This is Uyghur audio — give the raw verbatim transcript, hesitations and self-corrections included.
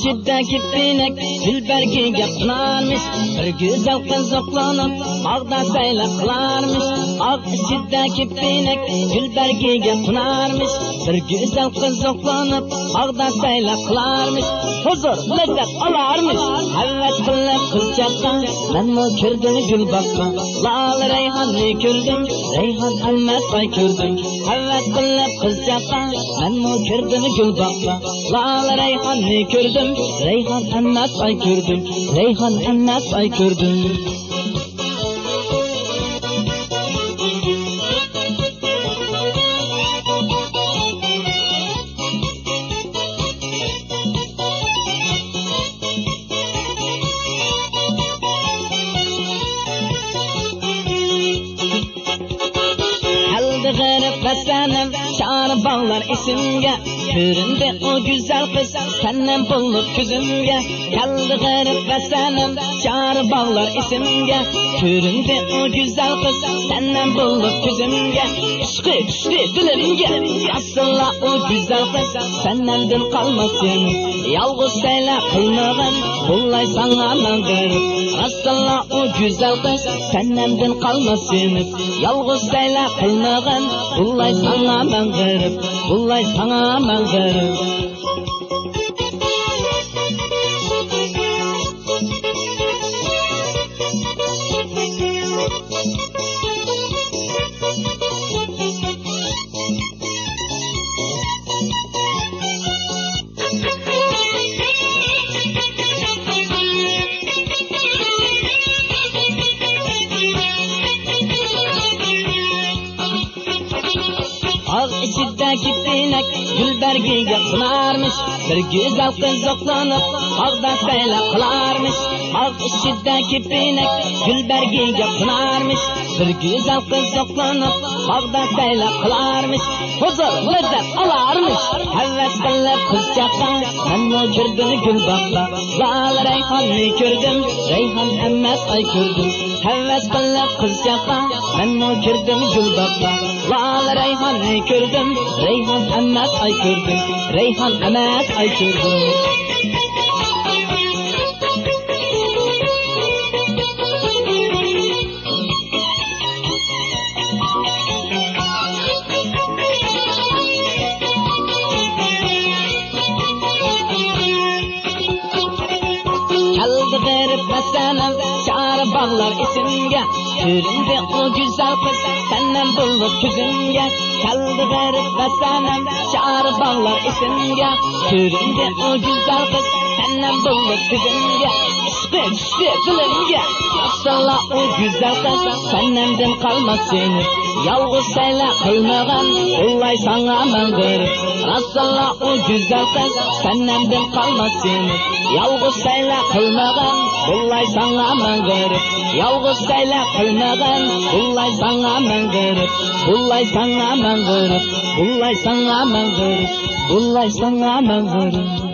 ئىچىدە كېپىنەك گۈل بەرگىگە قونارمىش، بىر گۈزەل قىز ئوقلىنىپ باغدا سەيلە قىلارمىش. باغ ئىچىدە كېپىنەك گۈل بەرگىگە قونارمىش، بىر گۈزەل قىز ئوقلىنىپ باغدا سەيلە قىلارمىش. ھۇزۇر، لەززەت ئالارمىش. ھەۋەس قىلىپ قىزچاققا مەنمۇ كىردىم گۈل باغقا، لالە رەيھاننى كۆردۈم، رەيھان ئەمەس ئاي كۆردۈم. ھەۋەس قىلىپ قىزچاققا مەنمۇ كىردىم گۈل باغقا، لالە رەيھاننى كۆردۈم، رەيھان ئەمەس ئاي كۆردۈم، رەيھان ئەمەس ئاي كۆردۈم. كەلدى غېرىب ۋەتەنىم، چارە باغلار ئېسىمگە. كۆرۈندى ئۇ گۈزەل قىز، سەنەم بولۇپ كۆزۈمگە. كەلدى غېرىب ۋەتەنىم، چارە باغلار ئېسىمگە. كۆرۈندى ئۇ گۈزەل قىز، سەنەم بولۇپ كۆزۈمگە. ئىشقى چۈشتى دىلىمگە. راستلا ئۇ گۈزەل قىز، سەنەمدىن قالماس يېنىم. يالغۇز سەيلە قىلمىغىن، بۇلاي ساڭا مەن غېرىب. راستلا ئۇ گۈزەل قىز، سەنەمدىن قالماس يېنىم. يالغۇز سەيلە قىلمىغىن، بۇلاي ساڭا مەن غېرىب، بۇلاي ساڭا مەن غېرىب. باغ ئىچىدە كېپىنەك گۈل بەرگىگە قونارمىش، بىر گۈزەل قىز ئوقلىنىپ باغدا سەيلە قىلارمىش. باغ ئىچىدە كېپىنەك گۈل بەرگىگە قونارمىش، بىر گۈزەل قىز ئوقلىنىپ باغدا سەيلە قىلارمىش. ھۇزۇر، لەززەت ئالارمىش. ھەۋەس قىلىپ قىزچاققا مەنمۇ كىردىم گۈل باغقا، لالە رەيھاننى كۆردۈم، رەيھان ئەمەس ئاي كۆردۈم. ھەۋەس قىلىپ قىزچاققا مەنمۇ كىردىم گۈل باغقا، لالە رەيھاننى كۆردۈم، رەيھان ئەمەس ئاي كۆردۈم، رەيھان ئەمەس ئاي كۆردۈم. كەلدى غېرىب ۋەتەنىم، چارە باغلار ئېسىمگە. كۆرۈندى ئۇ گۈزەل قىز، سەنەم بولۇپ كۆزۈمگە. كەلدى غېرىب ۋەتەنىم، چارە باغلار ئېسىمگە. كۆرۈندى ئۇ گۈزەل قىز، سەنەم بولۇپ كۆزۈمگە. ئىشقى چۈشتى دىلىمگە. ئاشۇلا ئۇ گۈزەل قىز، سەنەمدىن قالماس يېنىپ. يالغۇز سەيلە قىلمىغىن، بۇلاي ساڭا مەن غېرىب. راستلا ئۇ گۈزەل قىز، سەنەمدىن قالماس يېنىپ. يالغۇز سەيلە قىلمىغىن، بۇلاي ساڭا مەن غېرىب. يالغۇز سەيلە قىلمىغىن، بۇلاي ساڭا مەن غېرىب. بۇلاي ساڭا مەن غېرىب، بۇلاي ساڭا مەن غېرىب، بۇلاي ساڭا مەن غېرىب.